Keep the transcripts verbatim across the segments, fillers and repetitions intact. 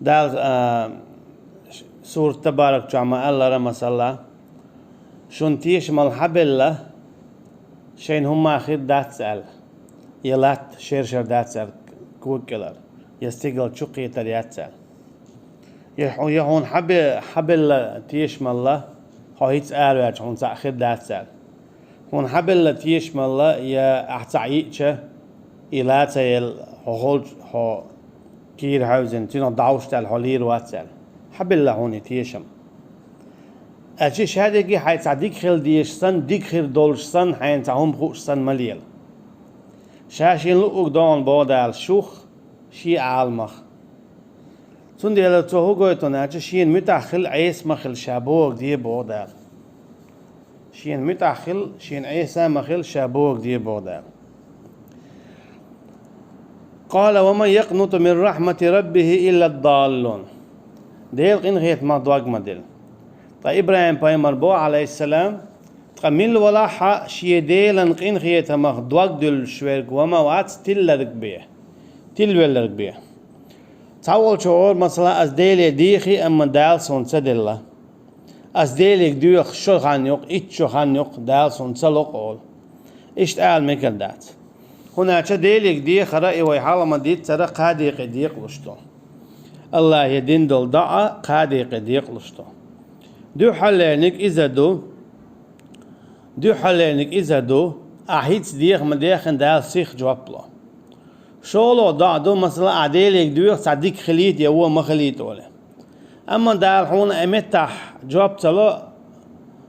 Дала, а, сурат Табарак чохь ма-аллара, масала, шун тешамалла хьабелла, шайна хӀумма хир дац аьлла, я латта шер-шер дац аьлла кога кӀелара, я стигал чу кхетар яц аьлла. Я хьу-, я хьуна хьабе-, хьабелла тешамалла, хьо хӀинца араваьлча хьуна цхьаъ хир дац аьлла. Хьуна хьабелла тешамалла, я ахь цхьаъ йиъча, и ла ца елла, хьо холчу, хьо кийра хьаьвзина, цуьнах дӀовш даьлла, хьо лийр вац аьлла. Хьабелла хьуна и тешам. Аьлча шадерриге хьайн цхьа дика хила дезаш санна, дика хир долуш санна, хьайна цхьа хӀума хууш санна ма лела. Ша шена луъург догӀу боху Дала шух, шен Ӏаламах. Цундела цо хӀун гойту аьлча, шена муьтӀахь хила Ӏеса ма хила ша бохург де боху Дала. Шена муьтӀахь хила, шена Ӏеса ма хила ша бохург де боху Дала. «Къала ва ман якънуту мин рахьмати раббихи илла даллун». Делан къинхетамах дог ма дилла. Ткъа ИбрахӀим-пайхамар боху, Ӏалайхиссалам, ткъа мила валахь а шен Делан къинхетамах дог дуьллуш верг ва ма вац тилларг бен, тилвелларг бен. Цхьаволчо олу, масала, ас Деле дехий, амма Дала суна ца делла. Ас Деле доьхуш шо хан ю-кх, итт шо хан ю-кх, Дала суна ца ло-кх олу. Иштта ала мегар дац. ХӀунда аьлча Деле дехар и вай хьалха ма-дийццара кхаа декъе декъалуш ду. АллахӀе дина долу доӀа кхаа декъе декъалуш ду. Дуьххьарлерниг иза ду, дуьххьарлерниг иза ду, ахь хӀинца деха ма-деххина Дала сиха жоп ло. ШолгӀа доӀа ду, масала, ахь Деле доьху цхьа дика хилийта я вон ма хилийта олий. Амма Дала хьуна и меттахь жоп ца ло,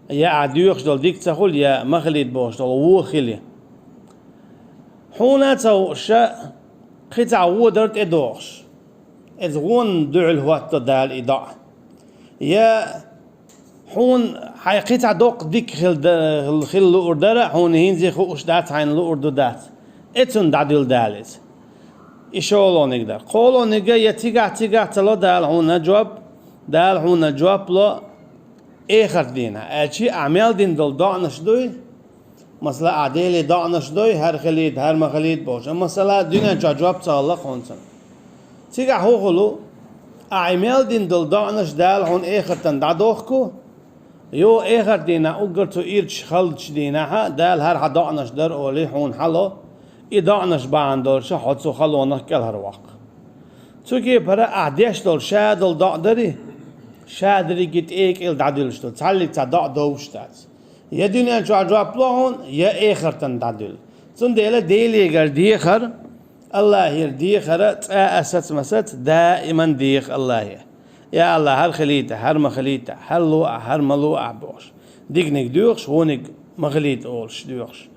я ахь доьхуш долу дика ца хуьлу, я ма хилийта бохуш долу вон хили. Хьуна а ца хууш, кхин цхьа вон дара тӀедогӀуш. Иза вонна дуьхьал хӀотто Дала и доӀа. Я хьуна хьайн кхин цхьа доккха дика хила да-, хила луур дара, хьуна хӀинца хууш дац, хьайна луур ду дац. Эцунна дӀадуьллу Дала иза. И шолгӀаниг дара. КхоалгӀаниг, я цигахь, цигахь ца ло Дала хьуна жоп, Дала хьуна жоп ло эхарт дийнахь. Аьлча ахь мел дина долу доӀанаш дуй, масала, ахь Деле доӀанаш дуй, хӀара хилийта, хӀара ма хилийта бохуш. Амма, масала, дуьнен чохь жоп ца хилла хьуна цунна. Цигахь хӀун хуьлу? Ахь и мел дина долу доӀанаш Дала хьуна эхартана дӀадохку, йо, эхарт дийнахь уггар цу ирча халчу дийнахьа Дала хӀара хьан доӀанаш дара олий хьуна хьало, и доӀанаш бахьана долуша хьо цу халонах кӀелхьарваккха. Цу кепара ахь деш долу ша долу доӀа дарий, ша дерриге тӀекӀел дӀадуьллуш ду, цхьаллиг цхьа доӀа довш дац. Я дуьнен чохь жоп ло хьуна, я эхартана дӀадуьллу. Цундела Делегара дехар, АллахӀера дехара цкъа а саца ма саца, даиман деха АллахӀе. Я АллахӀ, хӀара хилийта, хӀара ма хилийта, хӀара ло ахь, хӀара ма ло ахь бохуш. Диканиг доьхуш, вониг ма хилийта олуш доьхуш.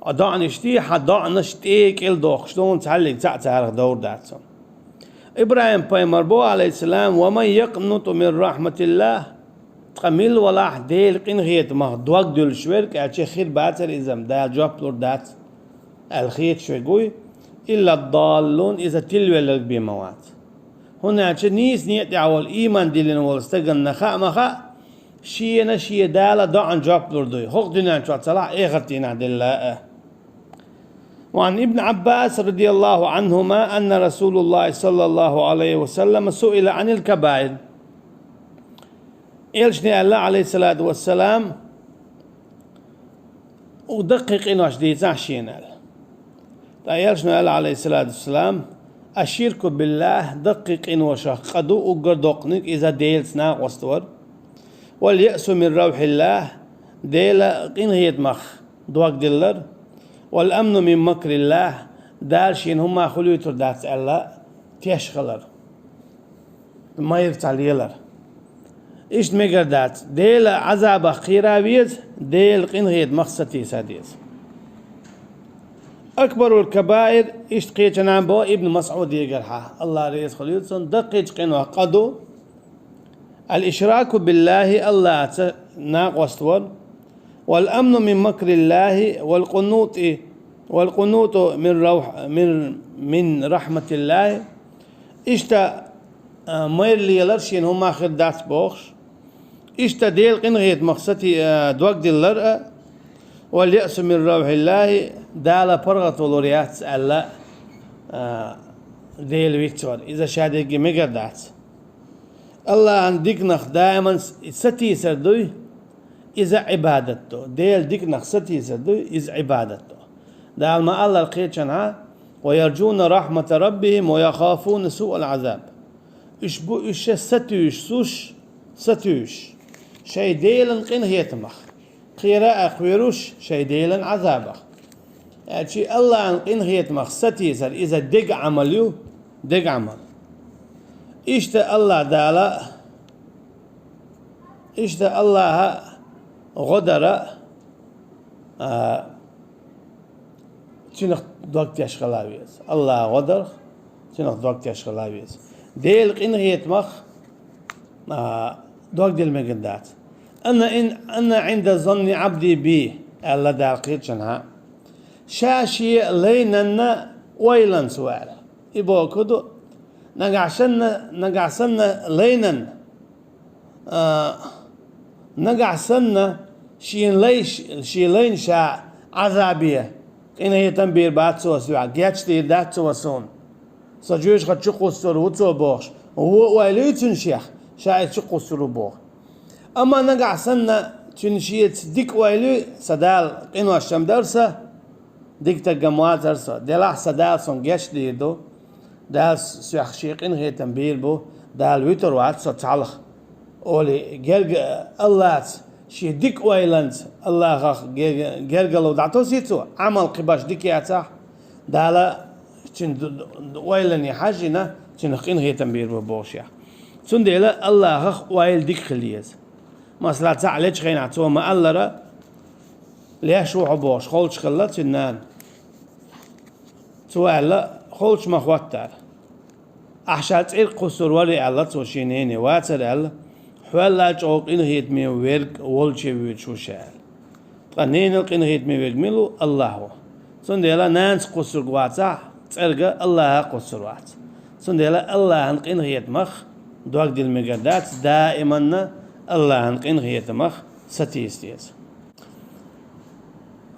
А доӀанаш дий, хьан доӀанаш тӀекӀел дохкуш ду, цхьаллиг цхьаъ царах довр дац хьуна. ИбрахӀим-пайхамар боху, Ӏалайхиссалам: «Ва ман якънуту мин рахьматиллахь». Ткъа мила валахь Делан къинхетамах дог дуьллуш верг, аьлча хир бацара иза-м, Дала жоп лур дац аьлла хеташ верг вуй, илла даллун, иза тилвелларг бен ма вац. ХӀунда аьлча нийса некъа тӀехь волу, ийман диллина волу стаганна хаа ма хаьа, шена шен Дала доӀан жоп лур дуй, хӀокху дуьнен чохь ца лахь, эхарт дийнахь делла а. وعن ابن عباس رضي الله عنهما أن رسول الله صلى الله عليه وسلم سئل عن الكبائر. Элчане аьлла, Ӏалайхиссалату вассалам, у даккхий къинош дийцахь шена аьлла. Ткъа Элчано аьлла, Ӏалайхиссалату вассалам: «Аш-ширку биллахь, даккхий къиношах къа ду, уггар доккханиг иза Делаца накъост вар. Вал яъсу мин равхьиллахь, Делан къинхетамах дог диллар. Вал амну мин макриллахь, Дала шена хӀумма хуьлуьйтур дац аьлла, теш хилар, майра ца лелар». Иштта мегар дац, Делан Ӏазабах кхера веза, Делан къинхетамах сатийса деза. Акбарул кабаир, иштта кхечанхьа боху Ибн МасӀудегара хьа, АллахӀ реза хуьлийла цунна, даккхийчу къинойх къа ду: «Ал-ишраку биллахи», АллахӀаца накъост вар, «вал амну мин макриллахи, вал къунути, вал къунуту мин равх-, мин, мин рахьматиллахи». Иштта, а, майра лелар шена хӀумма хир дац бохуш. Иштта Делан къинхетамах сати-, а, дог диллар а, «вал яъсу мин равхьиллахи», Дала паргӀат валур яц аьлла, а, Дела вицвар. Иза шадерриге мегар дац. Аллахьан диканах даиман с-, сатийсар дуй, иза Ӏибадат ду. Делан диканах сатийсар дуй, иза Ӏибадат ду. Дала ма аллара кхечанхьа: «ويرجون رحمة ربهم ويخافون سوء العذاب». Уьш бу уьш сатуьйсуш, сатуьйсуш шайн Делан къинхетамах. Кхера а кхоьруш шайн Делан Ӏазабах. Аьлча Аллахьан къинхетамах сатийсар, иза дега Ӏамал ю, дега Ӏамал. Иштта Аллахь Дала, иштта Аллахьа гӀо дара, а, цуьнах дог теш хила веза. Аллахьа гӀо дарх, цуьнах дог теш хила веза. Делан къинхетамах, а, дог дилла мегар дац. «أنا إن، أنا عند ظن عبدي بي», аьлла Дала кхечанхьа. Ша шен лайнанна ойланца ву аьлла. И бохург ду, нагахь санна, нагахь санна лайнанна, а, нагахь санна шен лай, шен лайна ша Ӏазабе, къинхетам бийр бац цо соьга, гечдийр дац цо суна. Со жоьжахати чу кхуссур ву цо бохуш, вон ойла юй цуьнан шех, ша иза чу кхуссур ву боху. Амма нагахь санна цуьнан шеца дика ойла юй, сан Дала къинош-м дара сан, дика стаг-м вацара со, делахь сан Дала суна гечдийр ду, Дала соьх шен къинхетам бийр бу, Дала вуьтур вац со цхьалха, олий, герга-, Аллахьаца, шен дика ойланца Аллахьах ге-, гергарло дӀатосий цо, Ӏамал кхин башха дика яцахь, Дала цуьнан д-, д-, ойлане хьаьжжина, цуьнах къинхетам бийр бу бохушехь. Цундела Аллахьах ойла дика хила еза. Масала, цхьаъ лечу хенахь цо ма-аллара, леш ву хьо бохуш, холчу хилла цуьнан нана. Цо аьлла, холчу ма хӀоттара. Ахь ша цӀерга кхуссур варий аьлла цо шен нене, вацара аьлла, хьол а чӀогӀа къинхетаме верг волче воьдуш ву ша аьлла. Ткъа ненал къинхетаме верг мила ву? Аллахь ву. Цундела нанца кхуссург вацахь, цӀерга Аллахьа кхуссур вац. Цундела Аллахьан къинхетамах дог дилла мегар дац, даиманна Аллахьан къинхетамах сатийса деза.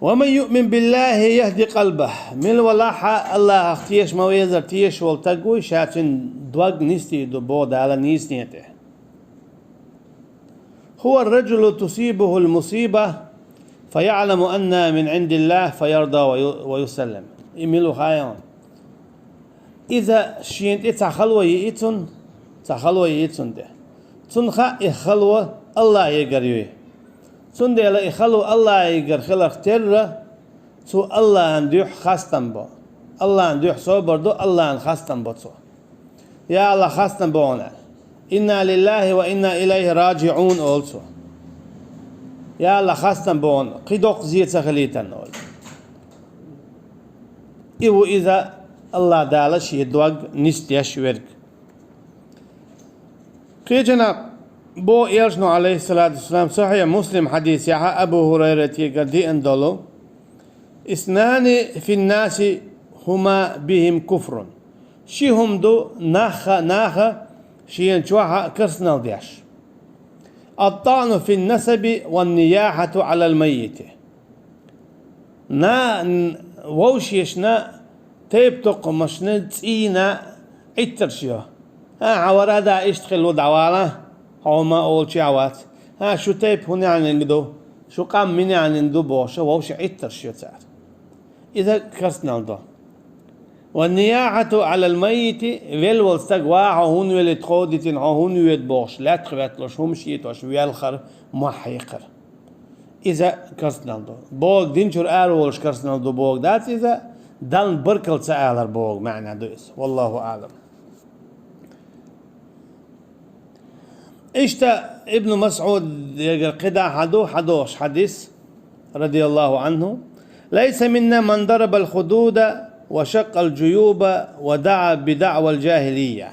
«ومن يؤمن بالله يهد قلبه». Мила валахь а Аллахьах теша ма везара, теша волу стаг вуй, ша цуьнан дог нисдийр ду боху Дала нийсоне тӀе. «هو الرجل تصيبه المصيبة فيعلم أنها من عند الله فيرضى وي-، ويسلم». И мила ву хаьий хьуна? Иза шена тӀе цхьа хало йиъ цунна, цхьа хало йиъ цунна тӀе. Цунна хаьа и хало Аллахьегара юй. Цундела и хало Аллахьегара хиларх терра, цо Аллахьан дуьхьа хастам бо. Аллахьан дуьхьа собар до, Аллахьан хастам бо цо. Я Аллахь, хастам бо хьуна. «إنا لله وإنا إليه راجعون», олу цо. Я Аллахь, хастам бо хьуна, кхин доккха зе ца хилийтарна, олу. И ву иза Аллахь Дала шен дог нисдеш верг. Кхечанхьа боху Элчано, Ӏалайхиссалату вассалам, Сахьихь Муслим хьадисехь, Абу ХӀурайратегара деана долу: «اثنان في الناس هما بهم كفر». Ши хӀума ду наха, наха шена чохь карснал деш: «الطعن في النسب والنياحة على الميت». На-, н-, вовшешна тайп-тукхамашна цӀийнан Ӏиттарш йо. ХӀан, хьан вара а да иштта хилла ву, дӀавала, хьо хӀума олучехь вац. ХӀан, шу тайп хӀун яьхьниг ду, шу къам мин яьхьниг ду бохуш, вовшийн Ӏиттарш йо цара. Иза карснал ду. «والنياحة على الميت», велла волу стаг ван, хьо хӀунда велла, тхов дитина, хьо хӀунда воьду бохуш, лаьттах ветталуш, хӀума шийтош, велхар, мохь хьекхар. Иза карснал ду. Бохург дин чуьра ара волуш карснал ду бохург дац иза, Далла баркалла ца алар бохург маьӀна ду иза. Валлаху аӀлам. Иштта Ибн МасӀудегара кхидӀа хьан ду, хьан дохуш хьадис, радияллаху Ӏанху: «ليس منا من ضرب الخدود وشق الجيوب ودعا بدعوى الجاهلية».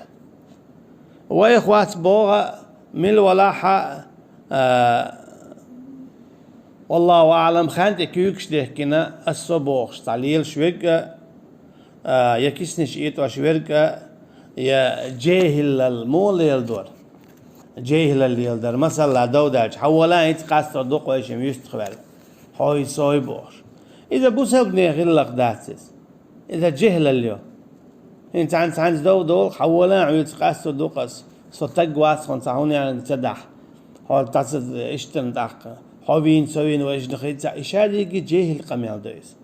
Вайх вац боху мила валахь а, а, валлаху аӀлам, хен тӀе куьйгаш дехкина, ас со бохуш, цхьа лелаш верг а, а, я киснаш этӀош верг а, я жехӀиллал муха леладора? ЖехӀиллал леладора. Масала, дов даьлча, хьан вала, хӀинца къастор ду-кх вайшимма юьстах ваьлла. Хьой-сой бохуш. Иза бусалба нехан гӀиллакх дац иза. Иза жехӀлал ю. ХӀинца цхьаьнца дов долу, хьан вала, хьоьца къастор ду-кх ас. Со таг вац, хьуна цхьа хӀун яьнга ца дахь. Хьо тӀаса иштта тӀаккха. Хьо вийна, со вийна, вай жинхица. И шадерриге жехӀил къамел ду иза.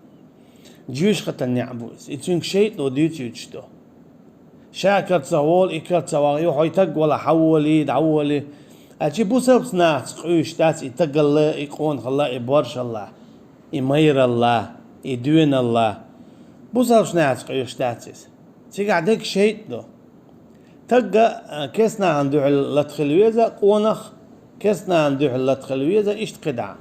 Жоьжахатин неӀ бу иза. И цуьнга шайтӀано дуьйцуьйтуш ду. Ша кара ца гӀолахь, и кара ца вагӀахь, хьо и таг валахь, хьаволий, дӀаволий. Аьлча бусалба нахаца къуьйсуш дац и тагалла, и къонахалла, и боршалла, и майралла, и доьналла. Бусалба нахаца къуьйсуш дац иза. Цигахь дерг шайтӀа ду. Таг, а, керста нахана дуьхьал лата хила веза, къонах керста нахана дуьхьал лата хила веза, иштта кхидӀа.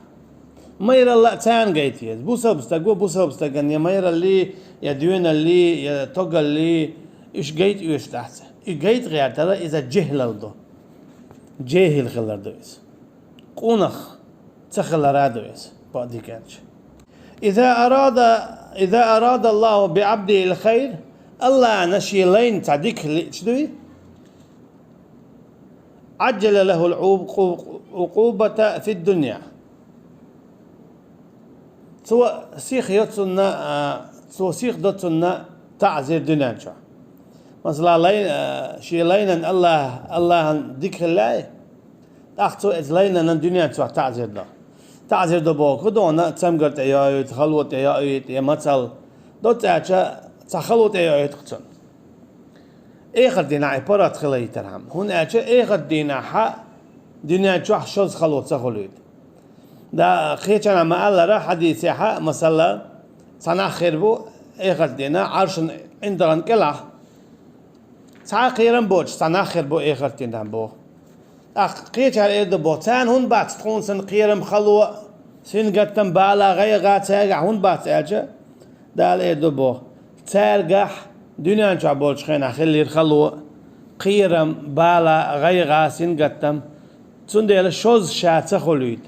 Майралла а царна гайта еза. Бусалба стаг ву, бусалба стагана я майраллий, я доьналлий, я тогаллий, уьш гайта оьшуш дац. И гайта гӀертар иза жехӀлал ду. ЖехӀил хилар ду иза. Къонах ца хилара ду иза, бакъдерг аьлча. إذا أراد، إذا أراد الله بعبده الخير, АллахӀа шен лайна цхьа дика хилча дуй, عجل له العقوبة في الدنيا. Цо сих йо цунна, а, цо сих до цунна таӀзар дуьнен чохь. Масала, лай-, а, шен лайнан АллахӀ-, АллахӀан дика хилча, тӀаккха цо иза лайнан дуьнен чохь таӀзар до. ТаӀзар до бохург ду хьуна, цамгар тӀе йоуьйту, хало тӀе йоуьйту, я мацалла. Доцца аьлча, цхьа хало тӀе йоуьйту цунна. Эхарт дийнахь и паргӀат хилийтархьама. ХӀунда аьлча эхарт дийнахь дуьнен чохь шозза хало ца хуьлуьйту. Да, кхечанхьа ма-аллара, хьадисехь, масала, цхьа нах хир бу эхарт дийнахь Ӏаршан ӀиндагӀан кӀелахь. Цхьа а кхерам боцуш, цхьа нах хир бу эхарт дийнахь боху. ТӀаккха кхечара эр ду боху: «Царна хӀунда бац тхуна санна кхерам, хало, сингаттам, бала, гӀайгӀа цаьргахь хӀунда бац?» аьлча, Дала эр ду боху: «Цаьргахь дуьнен чохь болчу хенахь хиллера хало, кхерам, бала, гӀайгӀа, сингаттам. Цундела шозза ша ца хуьлуьйту.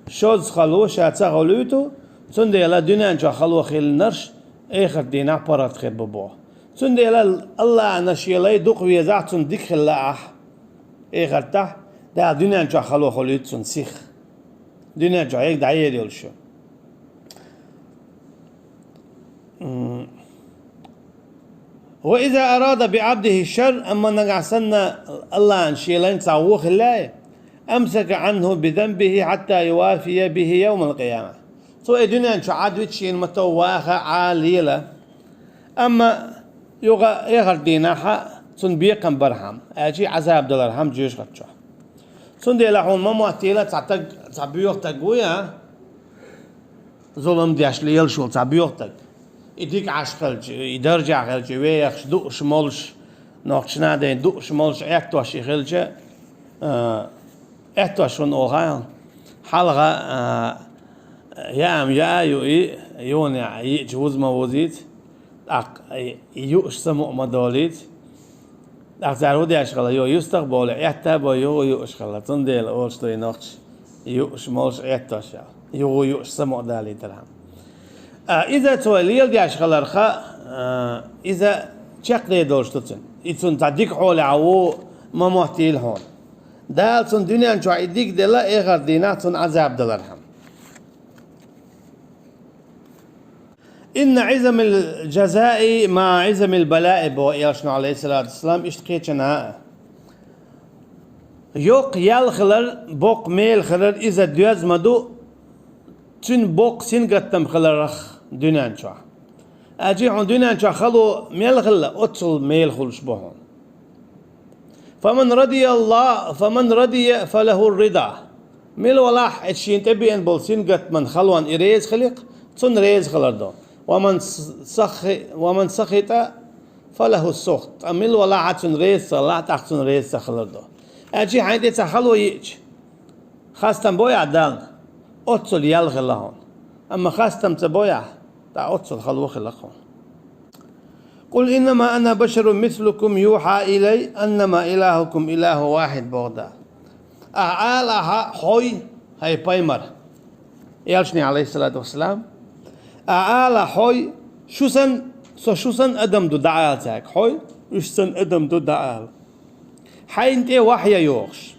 Шозза хало ша ца хуьлуьйту, цундела дуьнен чохь хало хилларш эхарт дийнахь паргӀат хир бу боху. Цундела АллахӀана шен лай дукха везахь, цунна дика хилла ахь». Эхартахь, Дала дуьнен чохь хало хуьлуьйту цунна сих. Дуьнен чохь ерг дӀаер йолуш ю. М. وإذا أراد بعبده الشر, амма нагахь санна АллахӀана шен лайна цхьа вон хилча, أمسك عنه بذنبه حتى يوافي به يوم القيامة. Цо и дуьнен чохь Ӏад витча шена ма-тов ваха Ӏа лела. Амма юха эхарт дийнахь цунна бекхам бархьама, аьлча Ӏазаб далархьама жоьжахати чохь. Цундела хьуна ма моттийла цхьа таг, цхьа боьха таг ву я, зулам деш лелаш волу цхьа боьха таг. И дика Ӏаш хилча, и даржехь хилча, вехаш, дууш, молуш, нохчашна а дайна дууш, молуш, Ӏеттош и хилча, а, Ӏеттош хӀунда олу хаьий? Хьалха, а, яам яа ю и, юха а йиъча вуза ма вузийца, тӀаккха и юуш самукъа ма долийца. ТӀаккха цара хӀун деш хилла, юха юьстах а бовлий, Ӏетта а бовлий, юха юуш хилла. Цундела олуш ду и нохчаша, юуш, молуш, Ӏеттош аьлла. Юха юуш самукъа далийтархьама. А, иза цо леладеш хиларх, а, иза чекхдер долуш ду цуьнан. И цунна цхьа дика хьолехь ву ма моттийла хьуна. Дала цунна дуьнен чохь и дика делла, эхарт дийнахь цунна Ӏазаб далархьама. إن عظم الجزاء مع عظم البلاء, боху Элчано, Ӏалайхиссалату вассалам, иштта кхечанхьа а. Йоккха ял хилар, боккха мел хилар, иза доьзна ма ду цуьнан боккха сингаттам хиларх дуьнен чохь. Аьлча хьуна дуьнен чохь хало мел хилла, оццул мел хуьлуш бу хьуна. فمن رضي الله، فمن رضي فله الرضا. Мила валахь, эцу шена тӀебеана болу сингаттаман халонна и реза хиларх, цунна реза хилар ду. ومن سخ-، ومن سخط فله السخط. Ткъа мила валахь а цунна реза ца хилахь, тӀаккха цунна реза ца хилар ду. Аьлча хьайна тӀе цхьа хало йиъча, хастам бойахь Далла, оццул ял хилла хьуна. Амма хастам ца бойахь, тӀаккха оццул хало хилла хьуна. قل إنما أنا بشر مثلكم يوحى إلي أنما إلهكم إله واحد, боху Дала. Ахьа ала ахьа, хьой, хӀай пайхамар, Элчане, Ӏалайхиссалату вассалам, ахьа ала хьой, шу санна, со шу санна адам ду дӀаала цаьрга, хьой, уьш санна адам ду дӀаала. Хьайна тӀе вахьйа йохуш.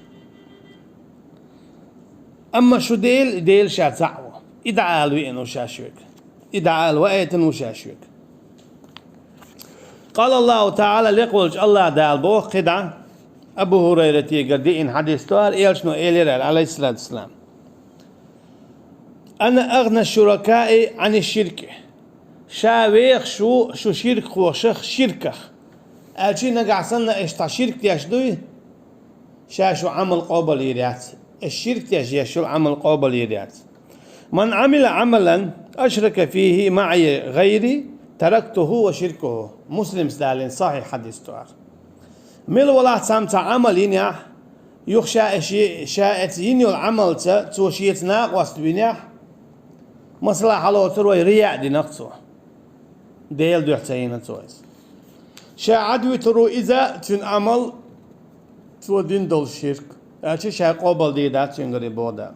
Амма шу Дела, Дела ша цхьаъ ву. И дӀаала веана ву ша шуьга. И дӀаала ваийтина ву ша шуьга. قال الله تعالى, лекха волчу АллахӀ Дала боху кхидӀа: Абу Хурайратегара деана хьадис ду хӀара, элчано элира, алейхиссалату вассалам: «Ана агъна шуракаи ани ширки». Ша вехаш ву шу ширкхошах ширках. Аьлча нагахь санна аша цхьа ширк деш дуй, ша шу Ӏамал къобал йийр яц. Аша ширк деш, еш йолу Ӏамал къобал йийр яц. «Ман Ӏамила Ӏамалан ашрака фихи маӀи гӀайри, тарактуху ва ширкуху». Муслимс далийна сахьихь хьадис ду хӀара. Мила валахь цхьамма цхьа Ӏамал йинехь, юха ша, ша эца йина йолу Ӏамалца цо шеца накъост винехь, масала, хьалоцур вай, рияъ динарх цо. Делан дуьхьа ца йина цо иза. Ша Ӏадвитар ву иза, цуьнан Ӏамал, цо дина долу ширк. Аьлча ша къобал дийр дац цуьнгара и боху Дала.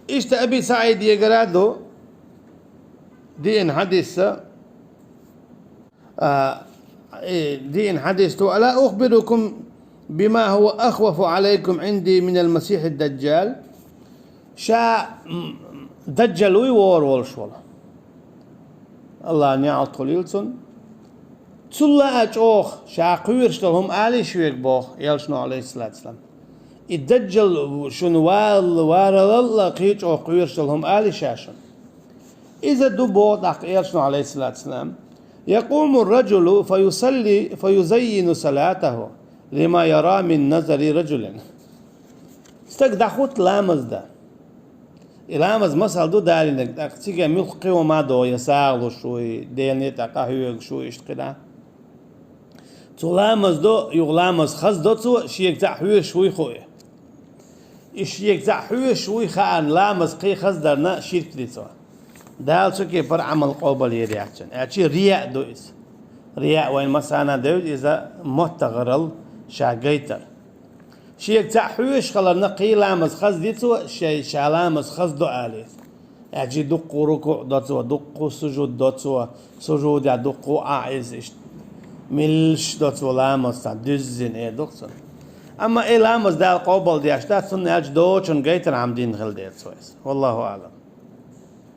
Иштта Аби СаӀидегара ду деана хьадис, а, э, деана хьадис ду: «Ала ухбирукум бима хӀува ахвафу Ӏалайкум Ӏинди минал масихьид даджал?» Ша, м, даджал вуй вогӀур волуш волу. АллахӀан неӀалт хуьлийла цунна. Цул а чӀогӀа ша кхоьруш долу хӀума алий шуьга боху элчано, алейхиссалату вассалам. И даджал шуна вал-, варалал а кхин чӀогӀа кхоьруш долу хӀума алий ша шуна. Иза ду боху тӀаккха элчано, алейхиссалату вассалам: «Якъуму раджулу фа юсалли, фа юзаййину салатаху, лима яра мин назари раджулин». Стаг дӀахӀутту ламаз дан. И ламаз масал ду далийнарг, тӀаккха цига муьлхха кхин хӀума а до, я сагӀа луш вуй, Делан некъа тӀе къахьоьгуш вуй, иштта кхин а. Цо ламаз до, юха ламаз хаза до цо, шега цхьаъ хьоьжуш вуй хуьлу. И шега цхьаъ хьоьжуш вуй хаьарна, ламаз кхин хаза дарна, ширк ди цо. Дала цу кепара Ӏамал къобал йийр яц цуьнан. Аьлча рияъ ду иза. Рияъ вайн массарна девза иза, моттагӀарал ша гайтар. Шега цхьаъ хьоьжуш хиларна, кхин ламаз хаза ди цо, шай, ша ламаз хаза до алий. Аьлча дуккха рукуъ до цо, дуккха сужуд до цо, сужудехь дуккха а иза иштта меллаш до цо ламаз, цхьа дуьззина эр ду-кх цунна. Амма и ламаз Дала къобал деш дац, цунна аьлча доцчунна гайтар Ӏамал дина хила деза цо иза. Валлаху аълам.